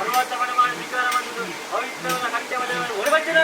ಅರುವತ್ತ ಮಣಮಾನ ಸ್ವೀಕಾರ ಬಂದು ಪವಿತ್ರವಾದ ಕಟ್ಟೆ ಒಳಬಚ್ಚಿನ.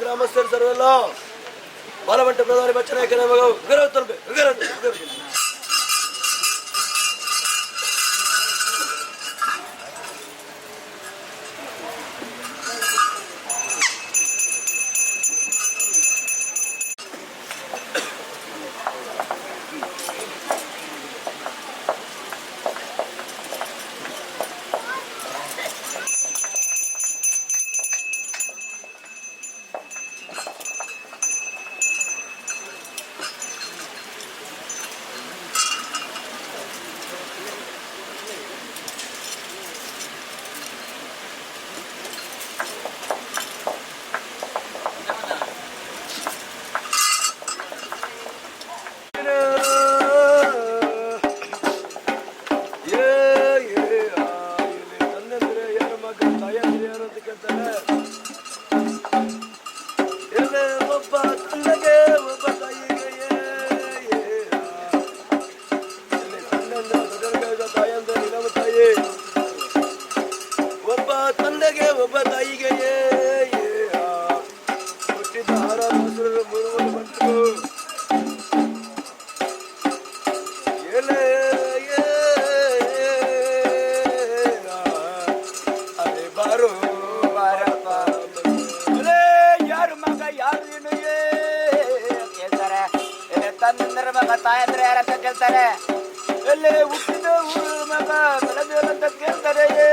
ಗ್ರಾಮಸ್ಥರು ಸರ್ವೆಲ್ಲ ಬಾಲವಂಟ ಪ್ರಧಾನಿ ಬಚ್ಚನಾಯಕನ ಮಗ ಉಗ್ರ ತಲುಪೆ ಉಗ್ರ ಏ ಏ ಆ, ಇಲ್ಲಿ ತಂದೆಂದ್ರೆ ಯಾರು ಮಗ ತಾಯಂದ್ರೆ ಯಾರು ಅಂತ ಕೇಳ್ತಾರೆ. ಎಲೆ ಒಬ್ಬ ತಂದೆಗೆ ಒಬ್ಬ ತಾಯಿಗೆ. ಏ, ಏ, ಆ. ಇಲ್ಲಿ ತಂದೆಂದ್ರೆ ದೊಡ್ಡವರಿಗೆ, ತಾಯಂದ್ರೆ ನಿಲವ ತಾಯಿ. ಒಬ್ಬ ತಂದೆಗೆ ಒಬ್ಬ ತಾಯಿಗೆ. ಏ, ಏ, ಆ. ಹುಟ್ಟಿದ ಆರ ಹಸುರರು ಮೂರು ಬಂಟರು. ಎಲೆ ಏ, ಆ, ಅರೆ ಬಾರೋ ಬಾರಪ್ಪ. ಎಲೆ ಯಾರು ಮಗ ಯಾರು ನೀನು ಏ ಕೇಳ್ತಾರೆ. ಎಲೆ ತಂದ್ರ ಮಗ ತಾಯಂದ್ರ ಯಾರಂತ ಕೇಳ್ತಾರೆ. ಎಲೆ ಹುಟ್ಟಿದ ಊರು ಮಗ ಬೆಳೆದ ಅಂತ ಕೇಳ್ತಾರೆ. ಏ,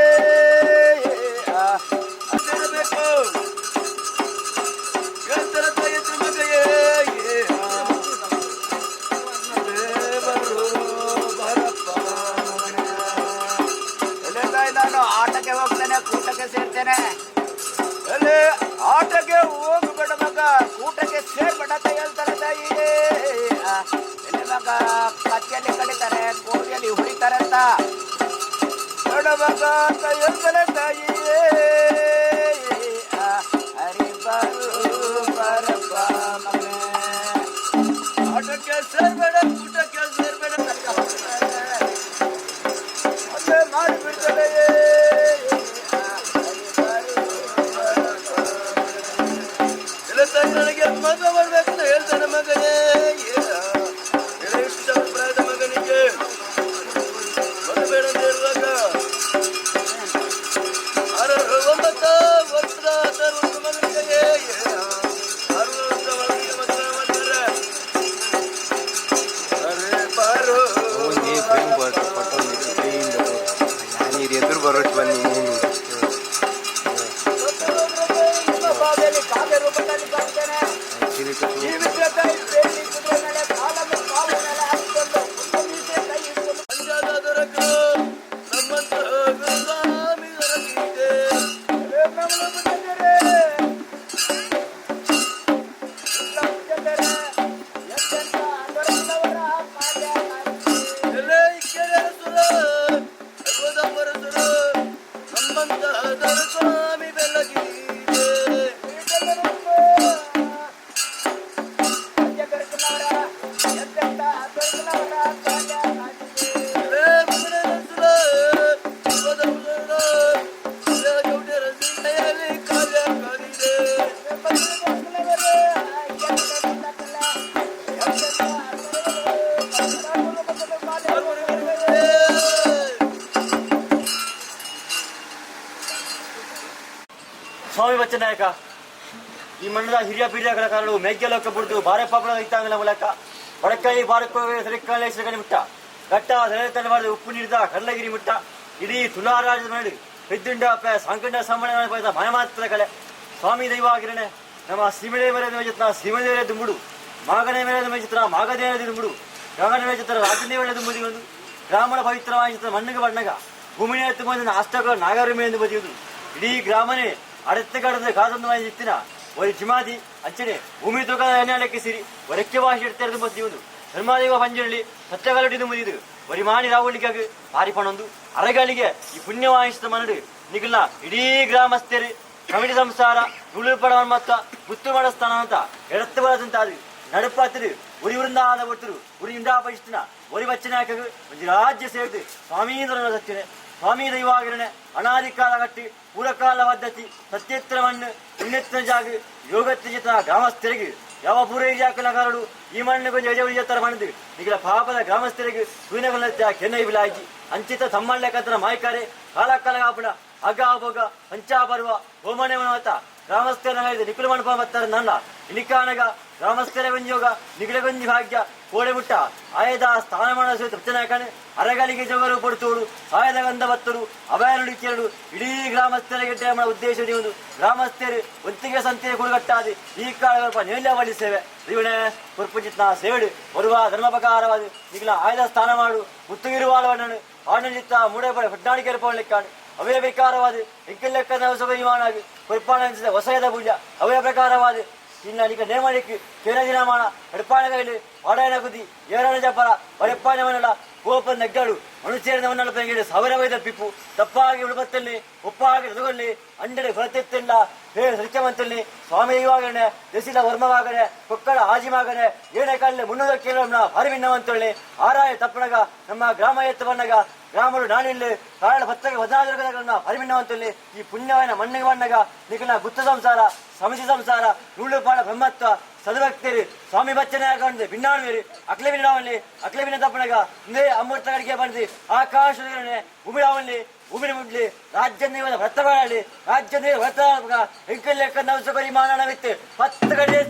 ಏ, ಆ. ಅದಿರಬೇಕು ಹೇಳ್ತಾರೆ ತಾಯಿ ಮಗ. ಏ, ಏ, ಆ. ಎಲೆ ಬಾರೋ ಬಾರಪ್ಪ ಮಗನೇ. ಎಲೆ ತಾಯಿ ನಾನು ಆಟಕ್ಕೆ ಹೋಗ್ತೇನೆ, ಕೂಟಕ್ಕೆ ಸೇರ್ತೇನೆ. ಎಲೆ ಆಟಕ್ಕೆ ಹೋಗ್ಬೇಡ ಮಗ, ಕೂಟಕ್ಕೆ ಸೇರ್ಬೇಡ ಅಂತ ಹೇಳ್ತಾರೆ ತಾಯಿ. ಆ, ಎಲೆ ಮಗ ಕತ್ತಿಯಲ್ಲಿ ಕಡಿತಾರೆ, ಕೋವಿಯಲ್ಲಿ ಹುಡಿತಾರೆ ಅಂತ ಬೇಡ ಮಗ ಅಂತ ಹೇಳ್ತಾರೆ ತಾಯಿ. ಆ, ಹರಿ ಬಾರು ಬಾರಪ್ಪ ಮಗನೇ. ಆಟಕ್ಕೆ ಸೇರ್ಬೇಡ, ಕೂಟಕ್ಕೆ ಸೇರ್ಬೇಡ. ಅಲ್ಲೇ ಮಾಡಿಬಿಡ್ತಾರೆ. ಇಲ್ಲ ತಾಯಿ ನನಗೆ ಮದುವೆ ಮಾಡ್ಬೇಕು ಅಂತ ಹೇಳ್ತಾನೆ ಮಗನೇ. ಏ, ಎಷ್ಟು ಸಾವಿರ ಪ್ರಾಯದ ಮಗನಿಗೆ ಮದುವೆ ಬೇಡ ಅಂತ ಹೇಳುವಾಗ ಆರು ಒಂಬತ್ತು ವರ್ಷದ 6 ವರ್ಷದ ಮಗನಿಗೆ. ಏ, ಏ, 6 ವರ್ಷದ ಮಗನಿಗೆ ಮದುವೆ ಮಾಡ್ತಾರೆ. ಅರೆ ಬಾರೋ. ನೀರು ಎದುರು ಬರೋಟ್ ಬನ್ನಿ ನೀನು. ನಿಮ್ಮ ಬಾವಿಯಲ್ಲಿ ಕಾವ್ಯ ರೂಪದಲ್ಲಿ ಕಾಣ್ತೇನೆ. ಜೀವಿತ ತಾಯಿ ಬೇಲಿ ಕುದುರೆ ಮೇಲೆ ಕಾಲನ್ನು ಕಾಲು ಮೇಲೆ ಹಾಕಿಕೊಂಡು ಒಂದು ಮೀಸೆ ಕೈ ಹಿಡ್ಕೊಂಡು ಪಂಜಾದ ದೊರಕರು ನಮ್ಮಂತ ಗುರುಸ್ವಾಮಿ ದೊರಕಿದೆ. ಎಲೆ ಕೆರೆಸುರ, ಸರ್ವದಪ್ಪರಸುರ, ನಮ್ಮಂತ ದೊರಸ್ವಾಮಿ ಬೆಳಗಿದೆ. ಎಲೆ ಮಗನರಸುರ, ಸರ್ವದಪ್ಪರಸುರ, ಎಲೆ ಗೌಡರಸುರೆಯಲ್ಲಿ ಕಾರ್ಯ ಕಾದಿದೆ. ಸ್ವಾಮಿ ಬಚ್ಚನಾಯಕ, ಈ ಮಂಡಲ ಹಿರಿಯ ಪೀಡಿಯಗಳ ಕಾರಣ ಮೇಘಲೋಕ ಬುಡ್ದು ಬಾರೆ ಪಾಪಡ ಇತ್ತಾಂಗಲ ಮೂಲಕ ಬಡಕಾಯಿ ಬಾರಕೋವೆ ಸರಿಕಾಲೆ ಶ್ರೀಗಣಿ ಮುಟ್ಟ ಘಟ್ಟ ಸೆಳೆತನ ಮಾಡಿದ ಉಪ್ಪು ನೀರಿದ ಕಲ್ಲಗಿರಿ ಮುಟ್ಟ ಇಡೀ ತುಲಾರಾಜದ ಮಾಡಿ ಪೆದ್ದುಂಡ ಅಪ್ಪೆ ಸಾಂಕಂಡ ಸಾಮಾನ್ಯ ಮಯ ಮಾತ್ರ ಕಲೆ ಸ್ವಾಮಿ ದೈವ ಆಗಿರಣೆ ನಮ್ಮ ಸೀಮೆ ಮೇಲೆ ಚಿತ್ರ ಸೀಮೆ ದುಂಬುಡು ಮಾಗನೇ ಮೇಲೆ ಚಿತ್ರ ಮಾಗದೇವ ದುಂಬುಡು ಗಗನ ಚಿತ್ರ ರಾಜದೇವರ ದುಂಬುದಿ ಒಂದು ಗ್ರಾಮದ ಪವಿತ್ರವಾದ ಚಿತ್ರ ಮಣ್ಣಿಗೆ ಬಣ್ಣಗ ಭೂಮಿಯ ತುಂಬ ಅಷ್ಟಕ ನಾಗರ ಮೇಲೆ ಬದಿಯುವುದು ಇಡೀ ಗ್ರಾಮನೇ ಅಡತ್ತೆ ಕಡದ ಕಾದೊಂದು ಇತ್ತಿನ ಒಂದು ಜಿಮಾದಿ ಅಂಚನೆ ಭೂಮಿ ತುಕ ಲೆಕ್ಕಿಸಿರಿ ಒರಕ್ಕೆ ಭಾಷೆ ಇಡ್ತಾರೆ ಬದಿಯುವುದು ಧರ್ಮಾದೇವ ಪಂಜುರ್ಲಿ ಸತ್ಯಗಲಡಿದು ಮುದಿದು ಒರಿ ಮಾಣಿ ರಾವುಳಿಗಾಗಿ ಪಾರಿ ಪಣೊಂದು ಅರಗಳಿಗೆ ಈ ಪುಣ್ಯವಾಹಿಸಿದ ಮನಡು ನಿಗಲ್ನ ಇಡೀ ಗ್ರಾಮಸ್ಥರು ಕಮಿಟಿ ಸಂಸಾರ ನುಳುಪಡ ಮತ್ತ ಗುತ್ತು ಮಾಡಸ್ಥಾನ ಅಂತ ಎಡತ್ತು ಬರದಂತಾದು ನಡುಪಾತಿರು ಉರಿ ಉರಿಂದಾದ ಒಟ್ಟರು ಉರಿ ಇಂಡಾಪಯಿಸ್ತಿನ ಒರಿ ಬಚ್ಚನಾಯಕಗು ಒಂಜಿ ರಾಜ್ಯ ಸೇರಿದು ಸ್ವಾಮೀಂದ್ರನ ಸತ್ಯನೆ ಸ್ವಾಮಿ ದೈವಾಗಿರಣೆ ಅನಾದಿಕಾಲ ಕಟ್ಟಿ ಪೂರಕಾಲ ಪದ್ಧತಿ ಸತ್ಯತ್ರ ಮಣ್ಣು ಪುಣ್ಯತ್ರ ಜಾಗ ಯೋಗತ್ರ ಚಿತ್ರ ಗ್ರಾಮಸ್ಥರಿಗೆ ಯಾವ ಪೂರೈಜಾಕಲಗಾರರು ಈ ಮಣ್ಣು ಕೊಂಚ ಯಜ ಮಣದು ನಿಗಲ ಪಾಪದ ಗ್ರಾಮಸ್ಥರಿಗೆ ಸೂರ್ಯಗಳ ಕೆನ್ನೈ ಬಿಲಾಜಿ ಅಂಚಿತ ತಮ್ಮಳ್ಳೆಕತ್ರ ಮಾಯ್ಕಾರೆ ಕಾಲ ಕಾಲ ಕಾಪುಣ ಅಗ ಅಬೋಗ ಪಂಚಾಪರ್ವ ಹೋಮನೆ ಮನವತ ಗ್ರಾಮಸ್ಥರ ನಿಖಿಲ ಮಣಪ ಬತ್ತಾರೆ ನನ್ನ ಇನಿಕಾನಗ ಗ್ರಾಮಸ್ಥರ ಗೊಂಜೋಗ ನಿಖಿಲ ಗೊಂಜಿ ಭಾಗ್ಯ ಕೋಡೆ ಮುಟ್ಟ ಆಯದ ಸ್ಥಾನಮಾನ ತೃಪ್ತನಾಯಕನೆ ಅರಗಲಿಗೆ ಜವರು ಪಡ್ತೋಡು ಸಾಯದ ಗಂಧ ಬತ್ತರು ಅಭಯ ನುಡಿಕೆರಡು ಇಡೀ ಗ್ರಾಮಸ್ಥರ ಗೆಡ್ಡೆ ಉದ್ದೇಶ ಒಂದು ಗ್ರಾಮಸ್ಥರು ಒತ್ತಿಗೆ ಸಂತೆಯ ಕುಡುಗಟ್ಟಾದಿ ಈ ಕಾಲ ನೇಲ್ಯ ಸೇವೆ ಇವನೇ ಕೊರ್ಪುಜಿತ್ನ ಸೇಡು ಬರುವ ಧರ್ಮ ಪ್ರಕಾರವಾದ ನಿಖಿಲ ಆಯ್ದ ಸ್ಥಾನ ಮಾಡು ಮುತ್ತುಗಿರುವಾಳವಣ್ಣನು ಆಡಳಿತ ಮೂಡೆ ಹೊಡ್ನಾಡಿಕೆ ಪೋಲಿಕ್ಕಾಡು ಅವೇ ವಿಕಾರವಾದ ಎಂಕೆಲ್ಲೆಕ್ಕದ ಹೊಸಬರಿಮಾನಾಗಿ ಕೊರ್ಪಾಣ ಹೊಸಯದ ಪೂಜ ಅವೇ ಪ್ರಕಾರವಾದ ಇನ್ನು ಅಡಿಕ ನೇಮಣಿக்கு ಕೇರದಿನಮಾನ ಎಡಪಾಣಗೈಲು ವಾಡಾಯನ ಕುದಿ ಏರಣ ಜಪರ ವಡೆಪ್ಪಾನವನಲ್ಲ ಕೋಪ ನೆಗ್ಗಡು ಮನುಷ್ಯರನವನ್ನಲ್ಲ ಪೆಂಗಿಡು ಸಾವಿರ ವೈದ ಪಿಪ್ಪು ತಪ್ಪಾಗಿ ಉಳುಬತ್ತಲ್ಲಿ ಉಪ್ಪಾಗಿ ನದುಗಲ್ಲಿ ಅಂಡಡೆ ಹೊರತೆತ್ತಿಲ್ಲ ಹೇ ಸತ್ಯವಂತಲ್ಲಿ ಸ್ವಾಮಿ ಇವಾಗಣೆ ದಸಿಲ ವರ್ಮವಾಗಣೆ ಕೊಕ್ಕಡ ಆಜಿಮಾಗಣೆ ಏನೇ ಕಾಲಲ್ಲಿ ಮುನ್ನೂರ ಕೇಳೋಣ ಹರಿವಿನ್ನವಂತೊಳ್ಳಿ ಆರಾಯ ತಪ್ಪಣಗ ನಮ್ಮ ಗ್ರಾಮ ಎತ್ತು ಬಣ್ಣಗ ಗ್ರಾಮರು ನಾನಿಲ್ಲಿ ಕಾರಣ ಭತ್ತಗೆ ವದನಾದರ್ಗಗಳನ್ನ ಹರಿವಿನ್ನವಂತೊಳ್ಳಿ ಈ ಪುಣ್ಯವಾನ ಮಣ್ಣಿಗೆ ಬಣ್ಣಗ ನಿಖಿಲ ಗುಪ್ತ ಸಂಸಾರ ಸಮಿತಿ ಸಂಸಾರ ನೂಳುಪಾಡ ಬ್ರಹ್ಮತ್ವ ಸದಭಕ್ತರು ಸ್ವಾಮಿ ಬಚ್ಚನೆ ಹಾಕೊಂಡು ಭಿನ್ನಾಣುವೇರು ಅಕ್ಲೆ ಭಿನ್ನಾವಲ್ಲಿ ಅಕ್ಲೆ ಭಿನ್ನ ತಪ್ಪಣಗ ಇಂದೇ ಅಮೃತ ಅಡಿಗೆ ಬಂದು ಆಕಾಶದ ಭೂಮಿಡಾವಲ್ಲಿ ಭೂಮಿನ ಮುಡ್ಲಿ ರಾಜ್ಯ ನೀವನ ವ್ರತ ಮಾಡಲಿ ರಾಜ್ಯ ನೀರು ವ್ರತ ಎಂಕಲ್ ಲೆಕ್ಕ ನವಸಕರಿ ಮಾನವಿತ್ತು 10 ಗಂಟೆ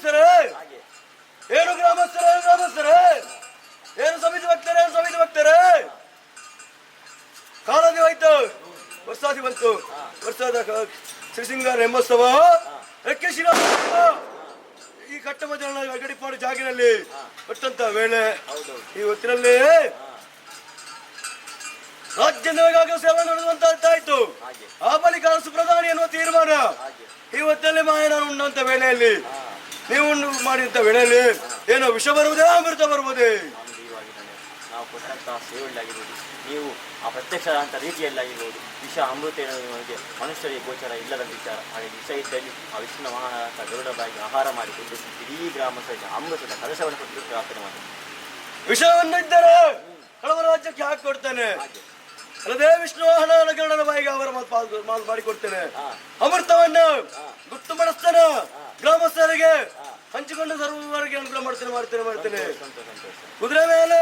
ಗ್ರಾಮಸ್ಥರೇ, ಹಾಗೆ. ಏನು ಗ್ರಾಮಸ್ಥರೇ, ಏನು ಗ್ರಾಮಸ್ಥರೇ, ಏನು ಸಮಿತಿ ಭಕ್ತರೇ, ಏನು ಸಮಿತಿ ಭಕ್ತರೇ. ಕಾಲಾದಿ ಹೋಯ್ತು, ವರ್ಷಾದಿ ಬಂತು. ವರ್ಷದ ಶ್ರೀಸಿಂಗಾರ ಬ್ರಹ್ಮೋತ್ಸವ ರೆಕ್ಕೆ ಶ್ರೀರಾಮ ಈ ಕಟ್ಟಮಜನ ಗಡಿಪಾಡು ಜಾಗಿನಲ್ಲಿ ಕೊಟ್ಟಂತ ವೇಳೆ ಹೌದೌದು. ಈ ಹೊತ್ತಿನಲ್ಲಿ ರಾಜ್ಯದವರಿಗಾಗಿ ಸೇವೆ ನಡೆದುವಂತಾಯ್ತು. ಹಾಗೆ. ಆ ಬಳಿಕ ಸುಪ್ರಧಾನಿ ಎನ್ನುವ ತೀರ್ಮಾನ ಹಾಗೆ. ಈ ಹೊತ್ತಲ್ಲಿ ಮಾಯನ ಉಣ್ಣಂತ ವೇಳೆಯಲ್ಲಿ, ನೀವು ಉಣ್ಣು ಮಾಡಿದಂತ ವೇಳೆಯಲ್ಲಿ ಏನೋ ವಿಷ ಬರುವುದೇ, ಅಮೃತ ಬರುವುದೇ? ಸ್ವಾಮಿ ದೈವವಾಗಿದ್ದಾನೆ. ನಾವು ಕೊಟ್ಟಂತಹ ಸೇವೆಗಳಾಗಿರ್ಬೋದು, ನೀವು ಆ ಪ್ರತ್ಯಕ್ಷ ರೀತಿಯಲ್ಲಾಗಿರ್ಬೋದು, ವಿಷ ಅಮೃತ ಎನ್ನುವುದು ನಮಗೆ ಮನುಷ್ಯರಿಗೆ ಗೋಚರ ಇಲ್ಲದ ವಿಚಾರ. ಹಾಗೆ ವಿಷ ಇದ್ದಲ್ಲಿ ಆ ವಿಷ್ಣು ವಾಹನ ಗರುಡ ಬಾಯಿಗೆ ಆಹಾರ ಮಾಡಿಕೊಂಡು ಇಡೀ ಗ್ರಾಮಸ್ಥರಿಗೆ ಅಮೃತದ ಕಲಶವನ್ನು ಕೊಟ್ಟು ಪ್ರಾರ್ಥನೆ ಮಾಡಿ. ವಿಷವನ್ನು ಇದ್ದರೆ ಕಳವರ ರಾಜ್ಯಕ್ಕೆ ಹಾಕಿ ಕೊಡ್ತೇನೆ. ಹಾಗೆ. ಅಲ್ಲದೆ ವಿಷ್ಣು ವಾಹನ ಗರುಡನ ಬಾಯಿಗೆ ಅವರ ಮಾತು ಮಾಡಿಕೊಡ್ತೇನೆ. ಅಮೃತವನ್ನು ಗುಟ್ಟು ಮಾಡಿಸ್ತೇನೆ, ಗ್ರಾಮಸ್ಥರಿಗೆ ಹಂಚಿಕೊಂಡು ಸರ್ವರಿಗೆ ಅನುಕೂಲ ಮಾಡ್ತೇನೆ, ಮಾಡ್ತೇನೆ, ಮಾಡ್ತೇನೆ. ಸಂತೋಷ, ಸಂತೋಷ. ಕುದುರೆ ಮೇಲೆ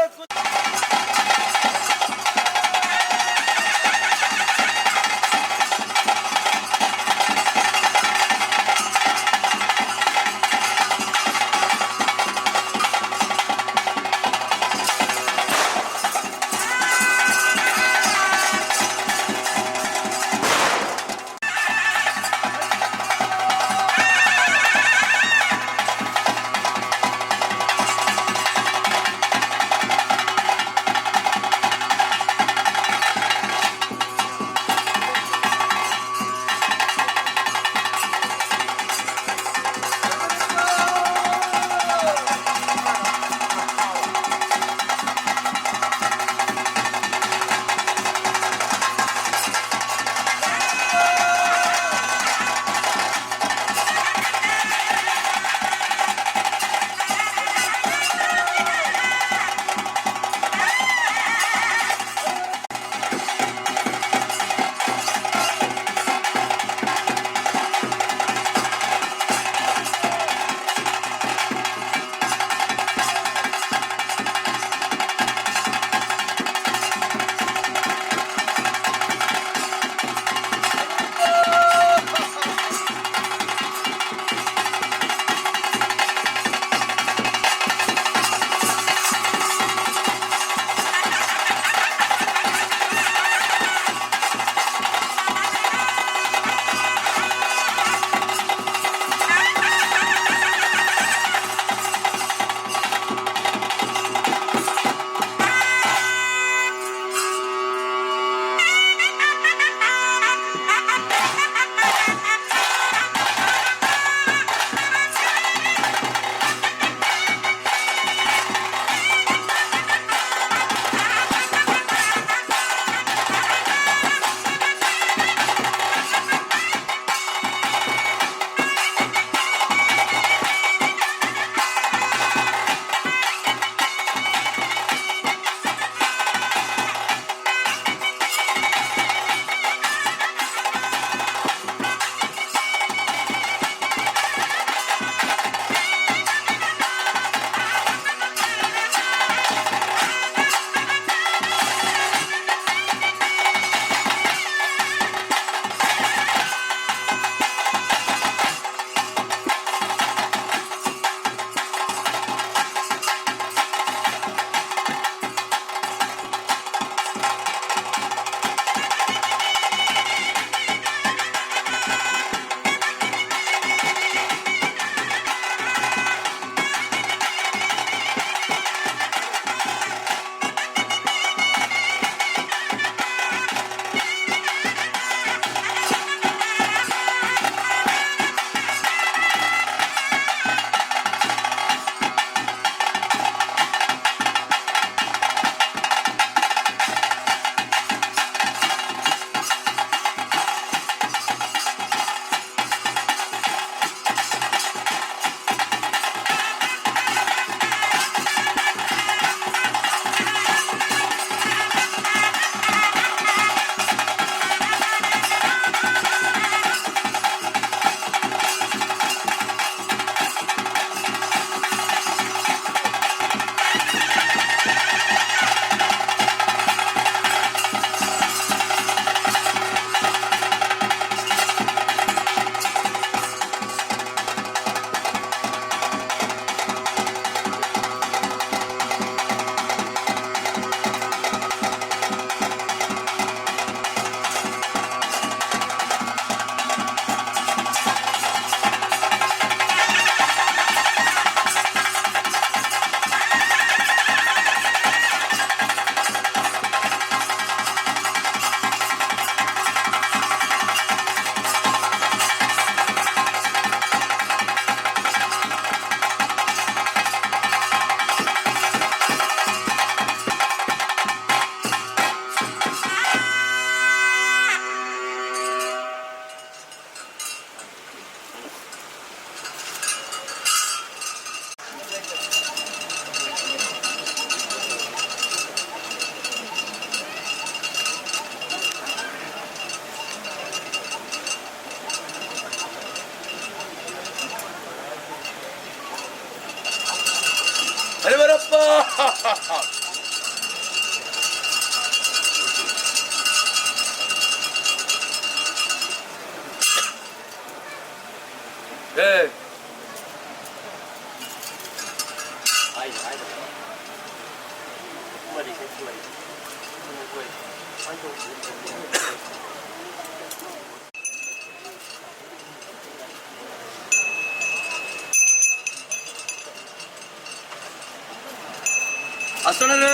ಅಸಣರೇ,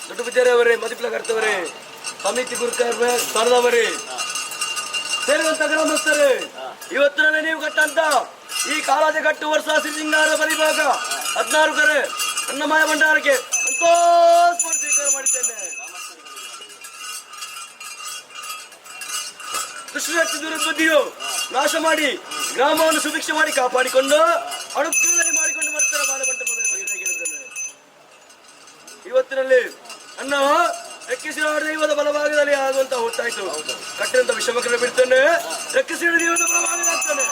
ದೊಡ್ಡ ಪೂಜಾರಿ ಮದಿಪ್ಲ ಕರ್ತವರೇ, ಸಮಿತಿ ಗುರುಕರ್ ಸ್ಥಾನದವರೇ, ಸೇರುವಂತ ಗ್ರಾಮಸ್ಥರೇ, ಇವತ್ತು ನನ್ನ ನೀವು ಕಟ್ಟಂತ ಈ ಕಾಲಾದ ಕಟ್ಟು ವರ್ಷ ಸಿಂಗಾರ ಬಲಿಭಾಗ 16 ಕರೆ ಅನ್ನಮಯ ಭಂಡಾರಕ್ಕೆ ಸಂತೋಷ ಮಾಡಿ ಸ್ವೀಕಾರ ಮಾಡಿದ್ದೇನೆ. ದುಷ್ಟಶಕ್ತಿ ದುರ್ಬುದ್ಧಿಯು ನಾಶ ಮಾಡಿ ಗ್ರಾಮವನ್ನು ಸುಭಿಕ್ಷೆ ಮಾಡಿ ಕಾಪಾಡಿಕೊಂಡು ಅನುಗ್ರಹದಲ್ಲಿ ಮಾಡಿಕೊಂಡು ಬರ್ತಾರೆ ಬಾಲಮಂಟಪದಲ್ಲಿ ಕೇಳುತ್ತೇನೆ. ಇವತ್ತಿನಲ್ಲಿ ಅನ್ನ ರೆಕ್ಕಿಸಿದ ದೈವದ ಬಲಭಾಗದಲ್ಲಿ ಆಗುವಂತ ಹೊತ್ತಾಯ್ತು. ಕಟ್ಟಿದಂತ ವಿಷಮಕರಣ ಬಿಡ್ತೇನೆ, ರೆಕ್ಕಿಸಿದ ದೈವದ ಬಲಭಾಗದಲ್ಲಿ ಹಾಕ್ತೇನೆ.